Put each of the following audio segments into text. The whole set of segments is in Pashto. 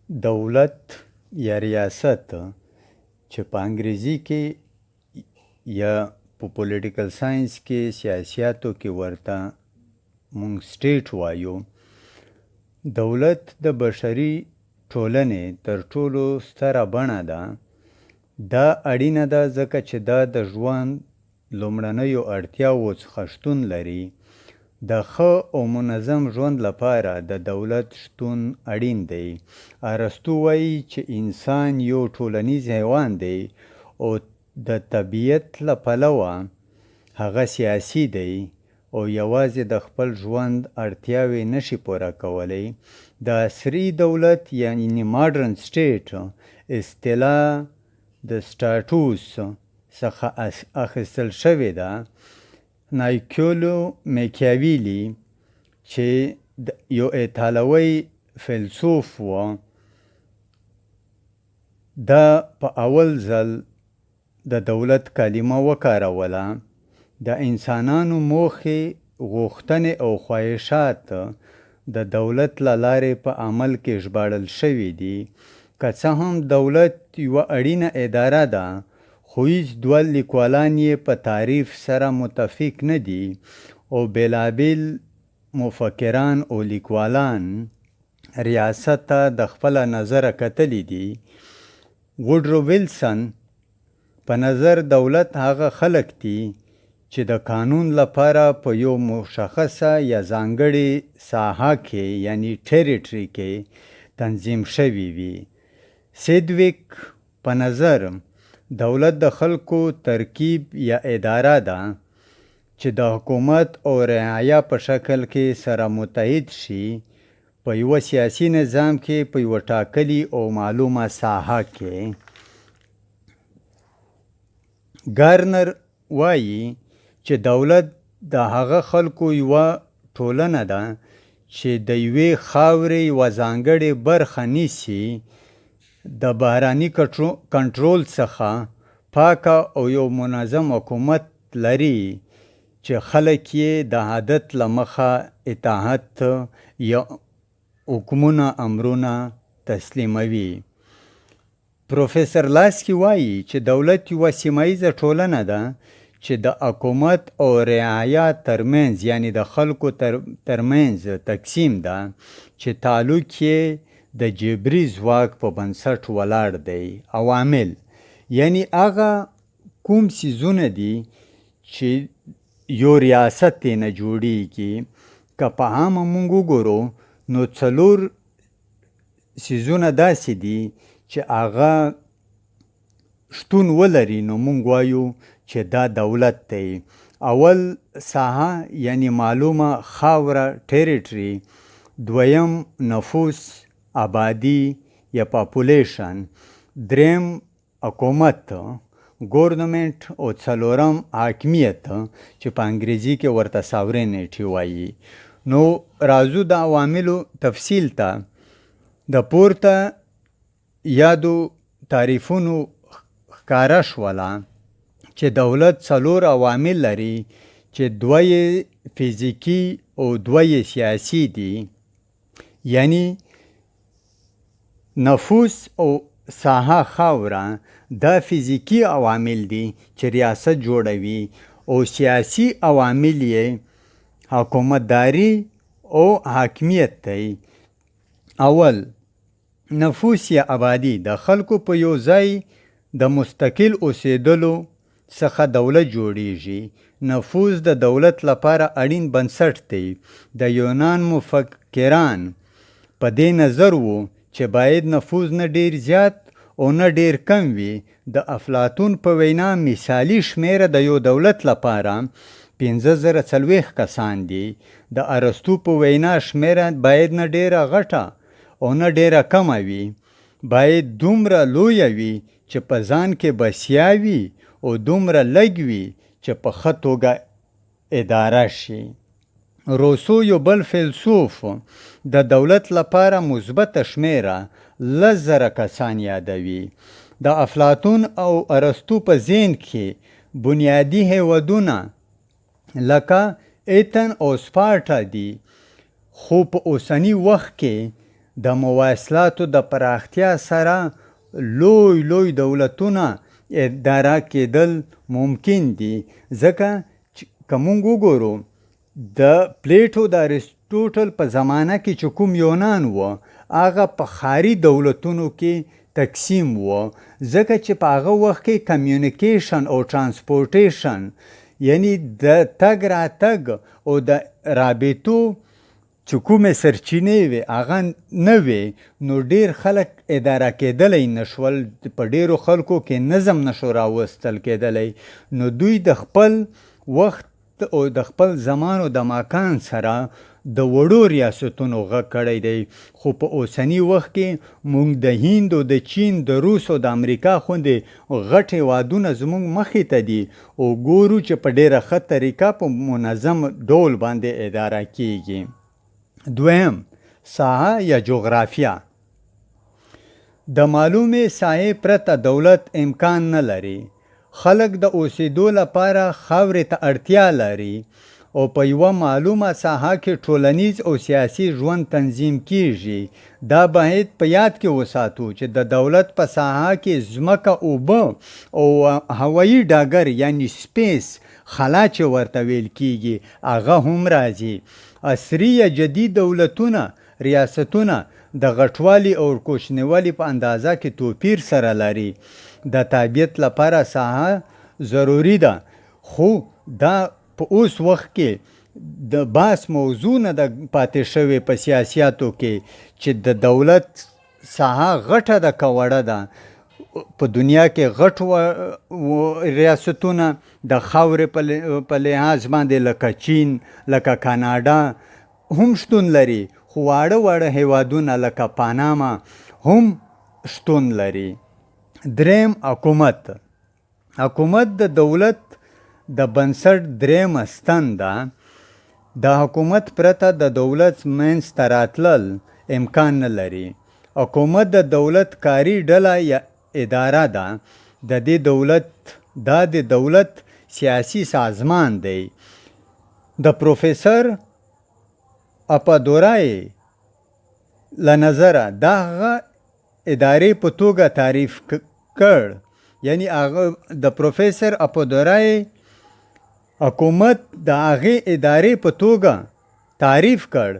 دولت یا ریاست چې په انګریزي کې یا په پولیټیکل ساينس کې، سیاسیاتو کې ورته مونږ state وایو، دولت د بشري ټولنې تر ټولو ستره بڼه ده. دا اړینه ده ځکه چې دا د ژوند لومړنیو اړتیاوو څخه شتون لري. د ښه او منظم ژوند لپاره د دولت شتون اړین دی. ارسطو وايي چې انسان یو ټولنیز حیوان دی او د طبیعت له پلوه هغه سیاسي دی او یوازې د خپل ژوند اړتیاوې نه شي پوره کولی. د عصري دولت یعنی modern state اصطلاح د status څخه اخیستل شوې ده. نایکولو میکیاویلي چې یو ایتالوی فیلسوف و، ده په اول ځل د دولت کلمه وکاروله. د انسانانو موخې، غوښتنې او خواهشات د دولت له لارې په عمل کې ژباړل شوي دي. که څه هم دولت یوه اړینه اداره ده، خو هیڅ دوه لیکوالان یې په تعریف سره متفق نه دي او بېلابېل مفکران او لیکوالان ریاست ته د خپله نظره کتلي دي. ووډرو ویلسن په نظر دولت هغه خلک دي چې د قانون لپاره په یو مشخصه یا ځانګړې ساحه کې یعنی territory کې تنظیم شوي وي. سیدویک په نظر دولت د خلکو ترکیب یا اداره ده چې د حکومت او رعایا په شکل کې سره متحد شي په یوه سیاسي نظام کې په یوه ټاکلي او معلومه ساحه کې. ګارنر وايي چې دولت د هغه خلکو یوه ټولنه ده چې د یوې خاورې یوه ځانګړې برخه نیسي، د بهرني کنټرول څخه پاکه او یو منظم حکومت لري چې خلک یې د عادت له مخه اطاعت یا حکمونه امرونه تسلیموي. پروفیسر لاسکي وايي چې دولت یوه سیمه ییزه ټولنه ده چې د حکومت او رعایا ترمنځ یعنی د خلکو ترمنځ تقسیم ده چې تعلق یې د جبري ځواک په بنسټ ولاړ دی. عوامل یعنی هغه کوم څیزونه دي چې یو ریاست ترې نه جوړیږي. که په عامه مونږ وګورو نو څلور څیزونه داسې دي چې هغه شتون ولري نو مونږ وایو چې دا دولت دی. اول ساحه یعنی معلومه خاوره territory، دویم نفوس آبادي یا population، دریم حکومت government او څلورم حاکمیت چې په انګریزي کې ورته sovereignty وایي. نو راځو د عواملو تفصیل ته. د پورته یادو تعریفونو ښکاره شوله چې دولت څلور عوامل لري چې دوه یې فزیکي او دوه یې سیاسي دي، یعنی نفوس او ساحه خاوره دا فزیکي عوامل دي چې ریاست جوړوي او سیاسي عوامل یې حکومتداري او حاکمیت دی. اول، نفوس یا ابادي د خلکو په یو ځای د مستقل اوسېدلو څخه دولت جوړېږي. نفوس د دولت لپاره اړین بنسټ دی. د یونان مفکران په دې نظر وو چې باید نفوس نه ډېر زیات او نه ډېر کم وي. د افلاطون په وینا مثالي شمېره د یو دولت لپاره 5040 کسان دي. د ارسطو په وینا شمېره باید نه ډېره غټه او نه ډېره کمه وي، باید دومره لویه وي چې په ځان کې بسیا وي او دومره لږ وي چې په ښه توګه اداره شي. روسو یو بل فیلسوف د دولت لپاره مثبته شمېره 10,000 کسان یادوي. د افلاطون او ارسطو په ذهن کې بنیادي هېوادونه لکه ایتن او سپارټا دي، خو په اوسني وخت کې د مواصلاتو د پراختیا سره لوی لوی دولتونه اداره کېدل ممکن دي، ځکه چې که موږ وګورو د پلیټو د اریسټوټل په زمانه کې چې کوم یونان و، هغه په ښاري دولتونو کې تقسیم و، ځکه چې په هغه وخت کې کمیونیکیشن او ترانسپورټیشن، یعنی د تګ راتګ او د رابطو چې کومې سرچینې وې هغه نه وې، نو ډیر خلک اداره کېدلی نه شول، په ډیرو خلکو کې نظم نه شو راوستل کېدلی. نو دوی د خپل وخت او د خپل زمان او د مکان سره د وړو ریاستونو غږ کړی دی. خو په اوسني وخت کې موږ د هند او د چین، د روس او د امریکا خوندې غټ هېوادونه زموږ مخې ته دي او ګورو چې په ډېره ښه طریقه په منظم ډول باندې اداره کیږي. دویم، ساحه یا جغرافیه. د معلومې ساحې پرته دولت امکان نه لري. خلک د اوسېدو لپاره خاورې ته اړتیا لري او په یوه معلومه ساحه کې ټولنیز او سیاسي ژوند تنظیم کیږي. دا باید په یاد کې وساتو چې د دولت په ساحه کې ځمکه، اوبه او هوایي ډګر یعنی سپیس، خلا چې ورته ویل کیږي، هغه هم راځي. عصري یا جدید دولتونه، ریاستونه، د غټوالي او کوچنیوالي په اندازه کې توپیر سره لري. د تابعیت لپاره ساحه ضروري ده، خو دا په اوس وخت کې د بحث موضوع نه ده پاتې شوې په سیاسیاتو کې چې د دولت ساحه غټه ده که وړه ده. په دنیا کې غټ ریاستونه د خاورې په لحاظ باندې لکه چین، لکه کاناډا هم شتون لري، خو واړه واړه هیوادونه لکه پاناما هم شتون لري. دریم، حکومت. حکومت د دولت د بنسټ دریمه ستن ده. د حکومت پرته د دولت منځ ته راتلل امکان نه لري. حکومت د دولت کاري ډله یا اداره ده. د دې دولت دا د دولت سیاسي سازمان دی. د پروفیسور اپادورای له نظره دا هغه ادارې په توګه تعریف کړ، یعنی هغه د پروفیسور اپادورای حکومت د هغې ادارې په توګه تعریف کړ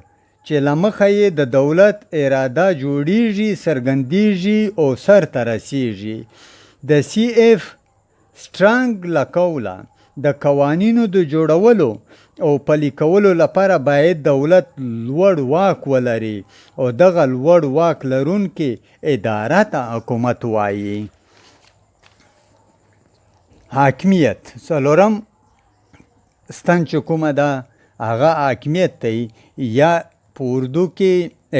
چې له مخه یې د دولت اراده جوړیږي، څرګندیږي او سر ته رسیږي. د سی اف سټرانګ له قوله د قوانینو د جوړولو او پلي کولو لپاره باید دولت لوړ واک ولري او دغه لوړ واک لرونکي اداره ته حکومت وایي. حاکمیت، څلورم ستن چې کومه ده هغه حاکمیت دی، یا په اردو کې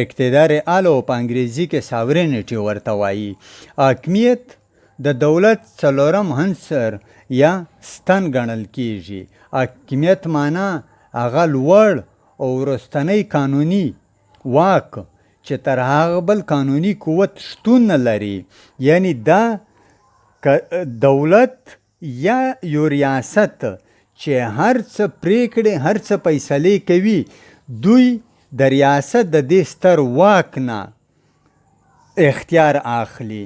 اقتدار اعلی او په انګریزي کې ساورینټي ورته وایي. حاکمیت د دولت څلورم عنصر یا ستن ګڼل کیږي. حاکمیت معنا هغه لوړ او وروستنی قانوني واک چې تر هغه بل قانوني قوت شتون نه لري، یعنی دا دولت یا یو ریاست چې هر څه پرېکړې، هر څه فیصلې کوي، دوی د ریاست د دې ستر واک نه اختیار اخلي.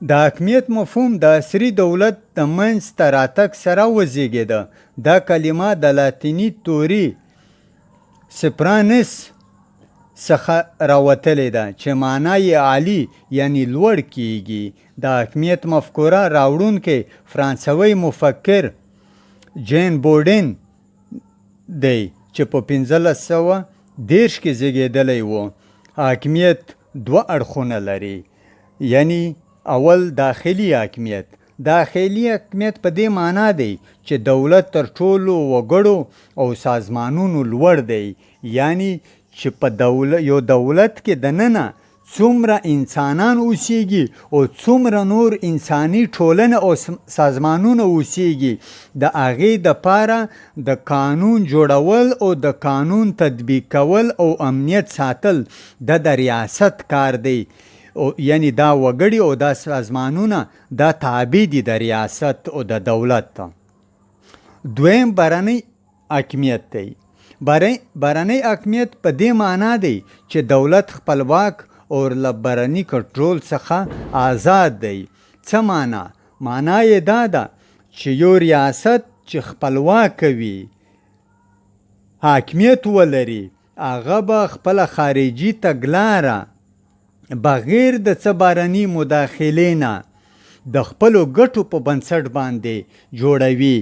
د حاکمیت مفهوم د عصري دولت د منځ ته راتګ سره وزېږېده. دا کلمه د لاتیني توري سپرانس څخه راوتلې ده چې معنا یې عالي یعنی لوړ کیږي. د حاکمیت مفکوره راوړونکی فرانسوی مفکر جین بوډین دی چې په 1530 کې زیږېدلی و. حاکمیت دوه اړخونه لري، یعنی اول داخلي حاکمیت. داخلي حاکمیت په دې معنا دی چې دولت تر ټولو وګړو او سازمانونو لوړ دی، یعنی چې په یو دولت کې دننه څومره انسانان اوسیږي او څومره نور انساني ټولنه او سازمانونه اوسیږي، د هغې دپاره د قانون جوړول او د قانون تطبیق کول او امنیت ساتل دا د ریاست کار دی. او یعنی دا وګړي او دا سازمانونه دا تابع دي د ریاست او د دولت. دویم بهرنی حاکمیت دی. بهرنی حاکمیت په دې معنا دی چې دولت خپلواک او له بهرني کنټرول څخه ازاد دی. څه معنا؟ معنا یې دا ده چې یو ریاست چې خپلواک وي، حاکمیت ولري، هغه به خپله خارجي تګلاره بغیر د څه بهرني مداخلې نه د خپلو ګټو په بنسټ باندې جوړوي،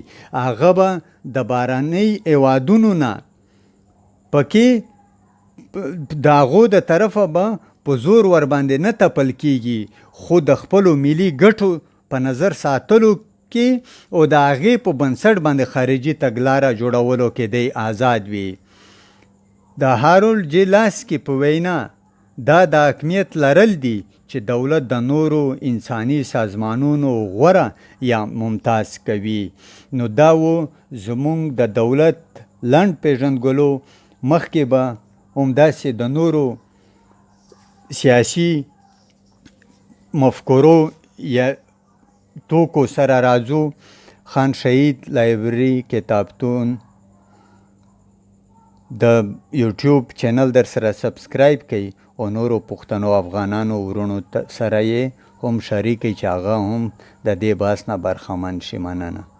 هغه به د بهرني هېوادونو نه پکې د هغو د طرفه به په زور ورباندې نه تپل کېږي، خو د خپلو ملي ګټو په نظر ساتلو کې او د هغې په بنسټ باندې خارجي تګلاره جوړولو کې دی ازاد وي. د هارولډ جي لاسکي په وینا، دا د حاکمیت لرل دي چې دولت د نورو انساني سازمانونو غوره یا ممتاز کوي. نو دا و زموږ د دولت لنډ پېژندګلو، مخکې به همداسې د نورو سیاسي مفکورو یا توکو سره راځو. خان شهید لایبرري کتابتون د یوټیوب چینل در سره سبسکرایب کړئ او نورو پښتنو افغانانو وروڼو سره یې هم شریک کړئ چې هغه هم د دې بحث نه برخمن شي. مننه.